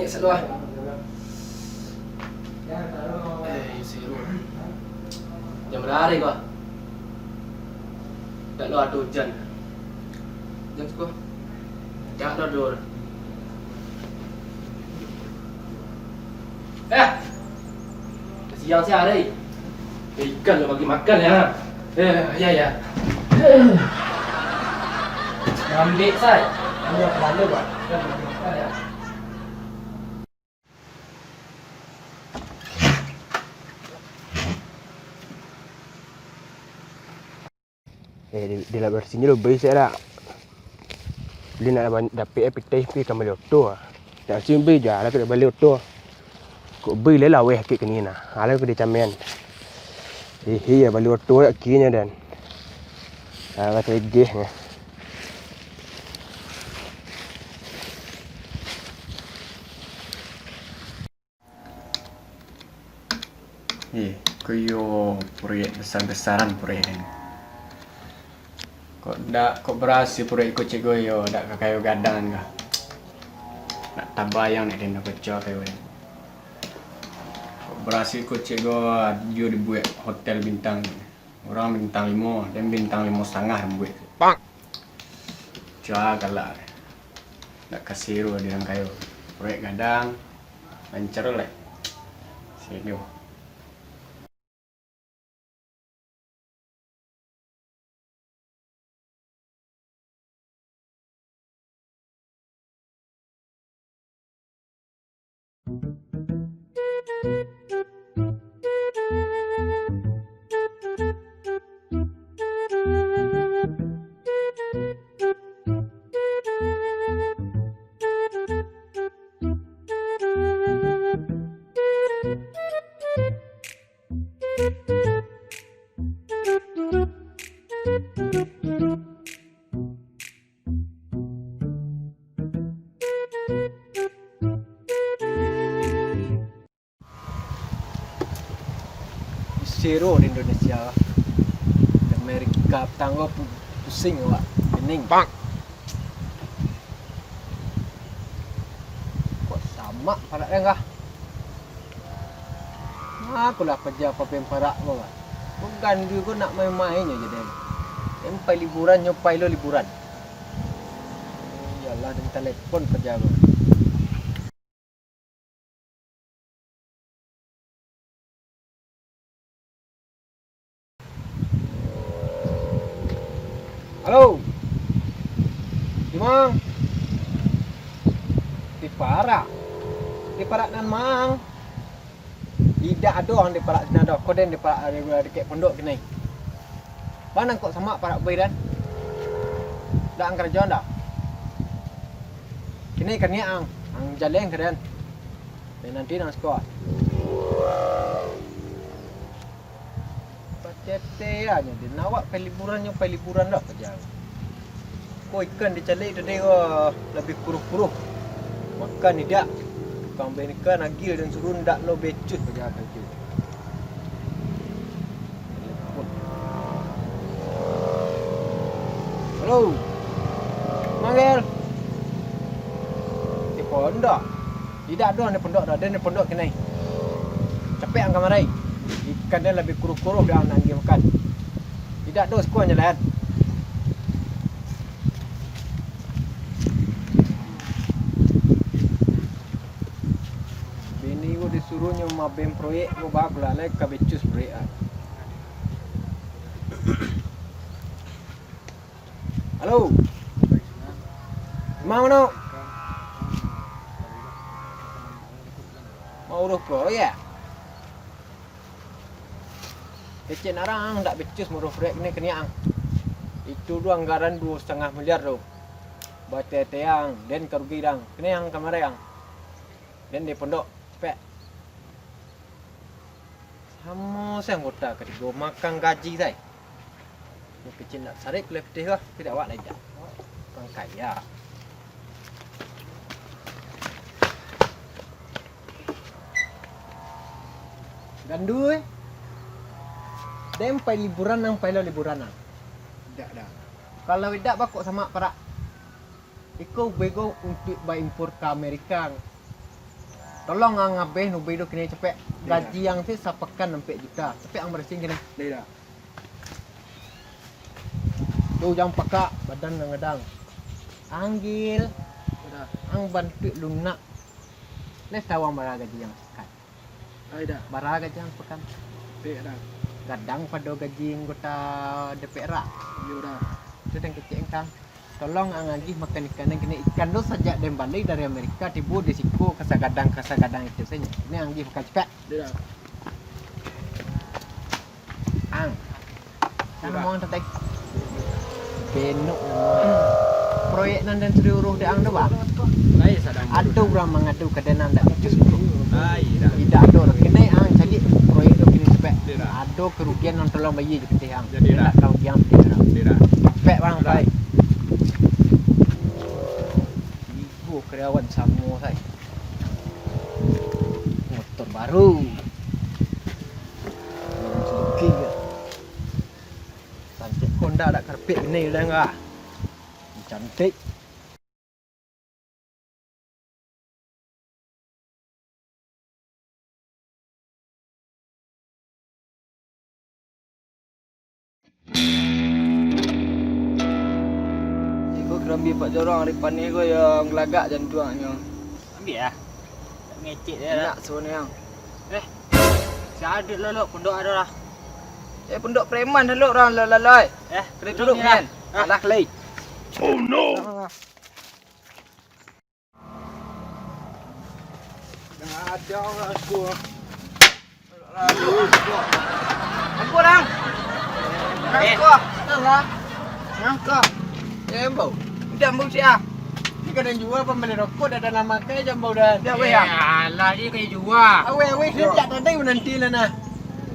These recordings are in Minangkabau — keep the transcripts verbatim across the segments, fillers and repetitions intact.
Esok tu ah. Eh, seru. Jam bara ko? Dak lo ado ujan. Jam sepuluh. Dak lo dur. Eh! Siang siang hari. Eh, ikan lo bagi makan ya. Eh, ya, ya. Ngambek sai. Hanya kepala buat. Ikan lo bagi makan ya. Eh, di, di labar sini lo beli sek dak? Beli nak dapat, dapek eh, pitih pi ka bali oto ah. Nak sini beli juo lah ka bali oto. Kok beli lah laweh kek kini nah. Alah ka dicamen. Hihi ya bali oto dak kini dan. Ah, kata geh nah. Eh, ko iyo proyek besar-besaran proyek ni. Kok dak, kok berhasil proyek ko cek ko iyo, dak ka kayo gadang ka. Nak tabayang nak den kocok kayo ni. Kok berhasil ko cek ko, iyo dibuek hotel bintang. Urang bintang limo, den bintang limo satangah den buek. Pak. Cua galak. Dak ka seru di urang kayo. Proyek gadang, lancar lai. Sedo. Sero di Indonesia. Amerika tanggo pu-, pusing awak, pening. Bang. Kok samak parak den kah? Aku lah paja papen parak ko kah. Ko gandu ko nak main-main aja den. Den pai liburan, nyo pai lo liburan. Iyolah, den telepon paja ko. Halo. Di ma? Di parak. Di parak nan ma? Indak ado ang di parak sinan doh. Ko den di parak, di, di kek pondok kinai. Bana kok samak parak bairan? Dak ang karajoan doh. Kinai kaniak ang, ang jaleh ka den. Den nanti nang siko. Pacete anyo den, awak pai liburan nyo pai liburan dak paja. Ko ikan dicaliak tadi ko labiah kuruah-kuruah. Makan indak. Tukang baikan agiah den suruah ndak lo becus paja tu. Halo. Manggil. Di pondok. Indak doh di pondok doh, den di pondok kinai. Capek ang kamarai. Ikan den labiah kuruah-kuruah doh ang nak agiah makan. Indak doh siko ang jalan. Bini ko disuruah nyo maben proyek ko, bagus lah lai ka becus proyek ah. Halo. Ma mano? Mau uruih proyek? Kecek nak ang dak becus mauruih proyek kinai kaniak ang. Itu tu anggaran duo satangah miliar tu. Batete ang, den ka rugi dang. Kinai ang kamarai ang. Den di pondok, capek. Samo se anggota katigo makan gaji sai. Nyo kecek nak sarik lai pitih ko, tapi dak awak lai jak. Urang kaya. Gandu, eh. Den pai liburan, ang pai lo liburan, ang. Dak, dak. Kalau idak, bakok samak parak. Iko bego untuak baimpor ka Amerika. Tolong ang abih nubi tu kini capek. Gaji ang tu sapakan ampek juta. Capek ang barasiahan kini. Dah, dah. Tu jan pakak, badan nan gadang. Anggil. Dah. Ang bantuak lunak. Lai tahu ang bara gaji ang sapakan? Ai, dah. Bara gaji ang sapakan? Pek, dah. Gadang pado gaji anggota D P R, ah. Iyo, dah. Tu nan kecek ang. Tolong ang agih makan ikan nan kini. Ikan tu sajak den bali dari Amerika, tibo di siko ka sagadang, ka sagadang itu sajo. Kini ang agih makan capek. Dah. Ang. Kan Dah. Namuah ang tatai. Benok namuah. Proyek nan den suruah dek ang tu, Bang. Lai sadang Ado urang mangadu ka den nan dak tujuh sepuluh. Lai dah. Indak ado. Kini ang cari proyek tu kini capek. Dah. Ado karugian nan tolong bayia jo pitih ang. Jadi dah. Indak karugian pitih ang. Jadi dah. Capek, Bang, Dah. Pai. Ibo karyawan samo sai. Motor baru. Orang Suzuki ka. Cantik Honda dak karpet bini bilang ka. Cantik. Iko karambia Pak Jorong ari paneh ko yo galagak jantuangnyo. Ambiak ah. Tak ngecek dia lah. Enak suruh ni, Ang. Eh, si Adit lo, lo, pondok ado lah. Eh, pondok preman dah lo, orang lo, lo, lo, eh. Eh, kena duduk ni lah. Alah, kelai. Oh, no. Dah ada orang aku. Ampun, Ang. Eh. Nangkah. Nangkah. Eh, Ambau. Udah, Ambau, siap. Ni kadang jua pambali rokok, dah, dah lama kai jambau dah. Dah, weh, ya. Alah, dia kaya jua. Aweh, aweh, dia tak tadi menanti lah, nah.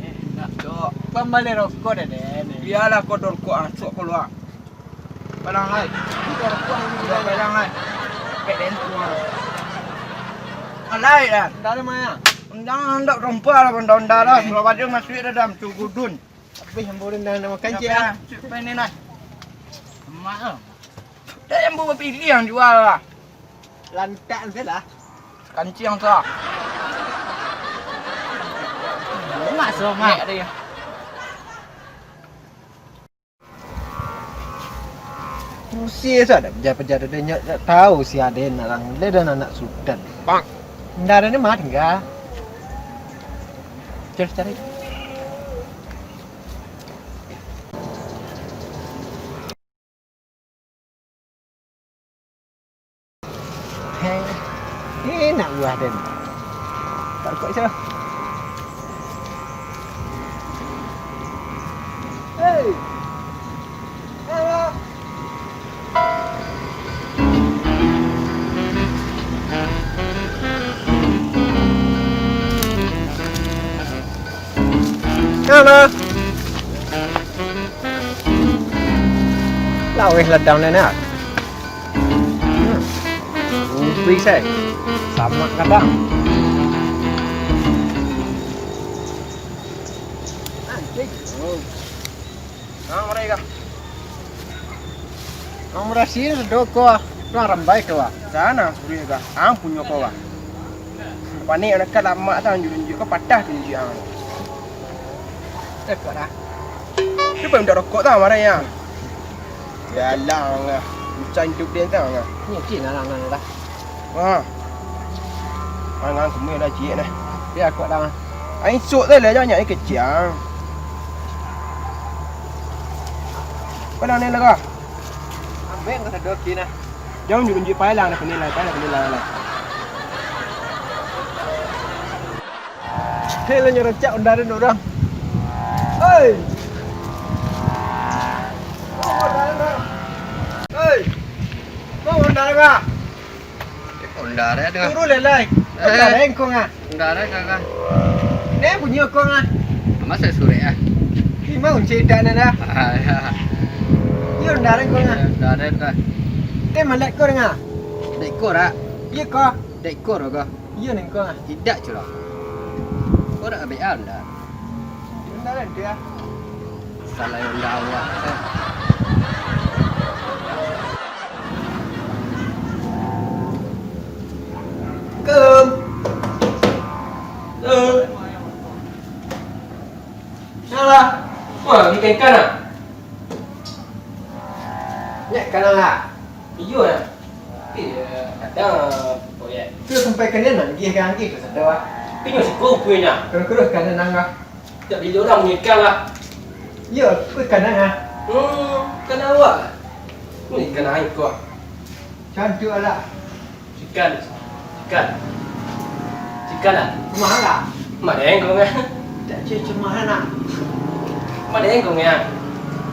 Eh, nak, Cok. Pambali rokok dah, deh, ni. Biarlah kau dorkok, ah, Cok, keluar. Balang ai. Balang ai. Pek den tuang. Alai dah. Dari mana? Undang andak rompa lah, undang-undang dah. Surabaya masuk dah dalam Cugudun. Tapi yang boleh dah nak makan cik ah. Cik pen ni nah. Emak tu. Dah yang boleh pilih yang jual lah. Lantak tu lah. Kancing tu lah. Emak so, Mak. Nek dia. Musia sadak paja-paja tu, dia nyo tak tahu si Aden orang, dia dan anak Sudan. Bang. Ndak ada ni mah tinggal. Terus cari. Hei, enak buah den. Tak kok siapa? Hei. Halo. Halo. Laweh ladang den, ah. Hmm. Ubi sai. Samak kadang. Anjing. Oh. Nah, mari kah? Ang barasiah dah ko ah. Tuang rambai ko ah. Sana suruah kah? Ang punyo ko ah. Panik anak lamak tu ang junjun ko patah tunjuak ang. Rokok dah. Tu pun dah rokok tu marah ya. Yalah ang ah. Macam hidup dia tu ang ah. Ni cik narang nang dah. Ha. Ang ang semua dah cik nah. Dia kuat dah. Ang isuk tu lah jangan nyak kecil ang. Kau dah ni lah kau. Ambek kau sadok kini. Jauh unjuk-unjuk pai lah, nak penilai, pai lah penilai lah. Hei, lah nyo rancak onda den urang. Hei. Hei. Kau onda den, ah? Onda den, ah. Turun lah, lai. Eh. Onda den kong, ah. Onda den, kaka. Ni bunyi kong, ah. Masa surek, ah? Lima kunci dak ada dah. Ah, ya. Iyo, onda den kong, ah. Onda den, kak. Ni malek ko danga. Dek ko, rak. Iyo ko. Dek ko, rak. Iyo, nengkong ah. Tidak, curang. Kau nak ambil ah, ndak? Bentar, nanti ah. Salah yang dah awak, eh. Kum. Bang, ikan-ikan ah. Nyak kanang ah. Iyo ah. Tapi, eh, kadang, oh ya. Tu sampai kalian nak gih kan gih tu satu ah. Tapi nyo siko punya. Kurus-kurus kan nang ah. Tak beli orang punya ikan lah. Iyo, aku ikan ah. Hmm, ikan awak. Ni ikan air kau. Cantik lah. Ikan. Ikan. Ikan ah. Rumah lah. Madeng kau ngah. Tak cuy cuma anak. Madeng kau ngah.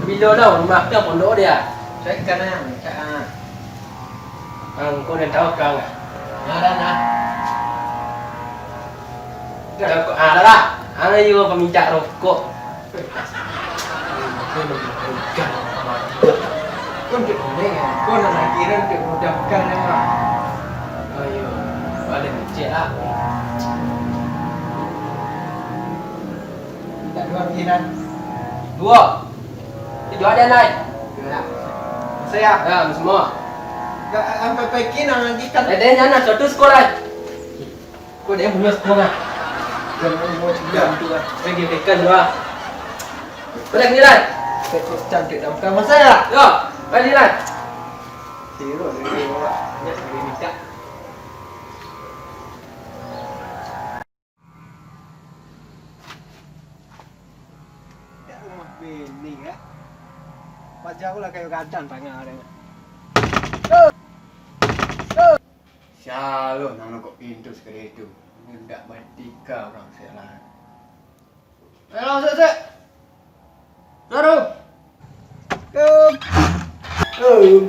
Bilo dah rumah ke pondok dia. Saya ikan ah, macam ah. Ang kau dah tahu kang ah. Ngaran ah. Dah kau ah dah lah. Ang ayo paminta rokok. Kau nak kira untuk mudahkan ya. Ayo, balik kecil lah. Minta dua pikiran. Dua. Itu ada lain. Dua. Saya. Ya, semua. Sampai pagi nang lagi kan. Ada yang nak satu sekolah. Kau dia punya sekolah. Jangan mau cegah tu lah. Saya gebekan dua. Boleh nilai. Saya kok cantik dalam kamar saya. Yo, boleh nilai. Siro dia orang banyak dia minta. Dak rumah bini, ya. Paja ulah kayu gadang tangah dia. Sia lo nang nokok pintu sakali tu. Indak batika urang sialan. Ayo, sek, sek. Saru. Kum. Kum.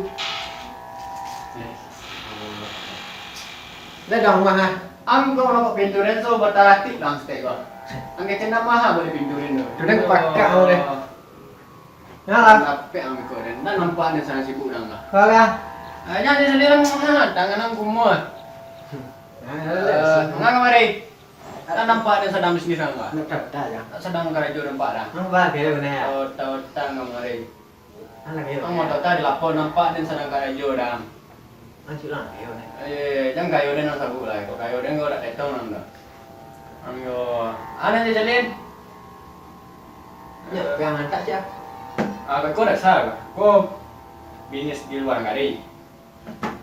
Dah dah rumah ah. Ang kau nokok pintu den so bataratik lang stek kau. Ang kecendam maha boleh pintu den tu. Tu den pakak kau deh. Nah. Capek ang beko den. Nan nampak den sanang sibuk dang lah. Alah. Ah, jan disaliran mah, tangan ang kumuah. Nah, Eh, lah. Manga kamari? Nan nampak den sadang bisnis dang lah. Nak tahu tak ya? Sadang karajo nampak dang. Nampak dia benar. Otak-otak kamari. Alah, dia Ang benar. Otak-otak di lapor nampak den sadang karajo dang. Masuk lah, kayo ni. Eh, jan kayo den nang sabuik lah. Kok kayo den kau dak tetong nang dah. Ang yo, anak je jalin. Ya, yang antak siapa? Ah, kau dah sah. Kau bisnis di luar negeri.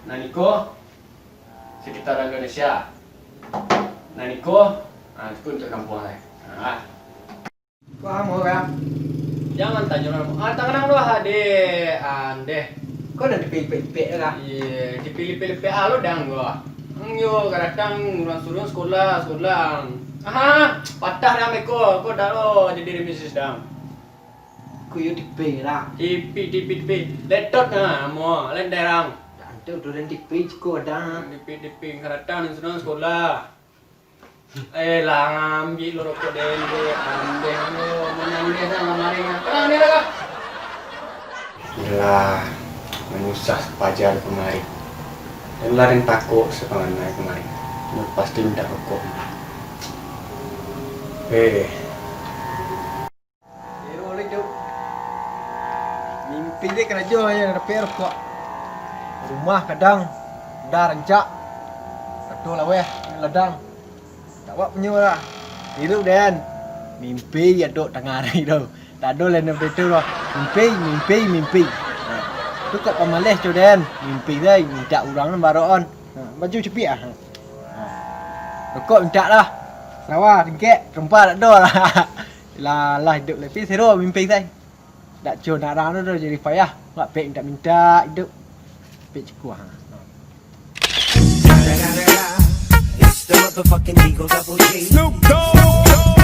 Nan iko sekitar Indonesia. Nan iko, ah, cukup untuk kampuang lah. Ah. Kau amo, Bang? Jangan tanyo lah. Ah, tangan ang tu lah, deh. Andeh. Kau nak dipilih-pilih lah. Iya, dipilih-pilih ah lo dang gua. Ang yo kadang urang suruah sekolah, sekolah. Aha, patah dah meko. Kau dah lo jadi demi dang. Kau yo tipe lah. Tipe, tipe, tipe. Letot nah, mo, lenderang. Dah tu duren tipe ciko dah. Tipe, tipe kadang suruah sekolah. Eh, lah, ambiak lo rokok den, deh. Andeh lo, manandeh dah lamari. Tenang, dia dah. Iyolah, manyusah sapaja kamarin. Dan lah den takok sapanganai kamarin. Nyo pasti mintak rokok. Eh. Ero lai tu. Mimpi je karajo aja dapek rokok. Rumah kadang dah rancak. Ado laweh ladang. Tak awak punyo lah. Hirup den. Mimpi adok tangah ari tu. Tak ado lain dari tu lah. Mimpi, mimpi, mimpi. Ha. Tu kok pamaleh tu den. Mimpi dai, mintak urang nan baroan. Ha, baju capik ah. Ha. Rokok mintak lah. Sarawa ringkek, rompa tak ado lah. Lah, lah hidup lah. Tapi sero mimpi sai. Dak co nak rano dah jadi payah. Wak pek mintak-mintak hidup. Pek cikuah. It's the motherfucking Eagle Double G. Snoop Dogg.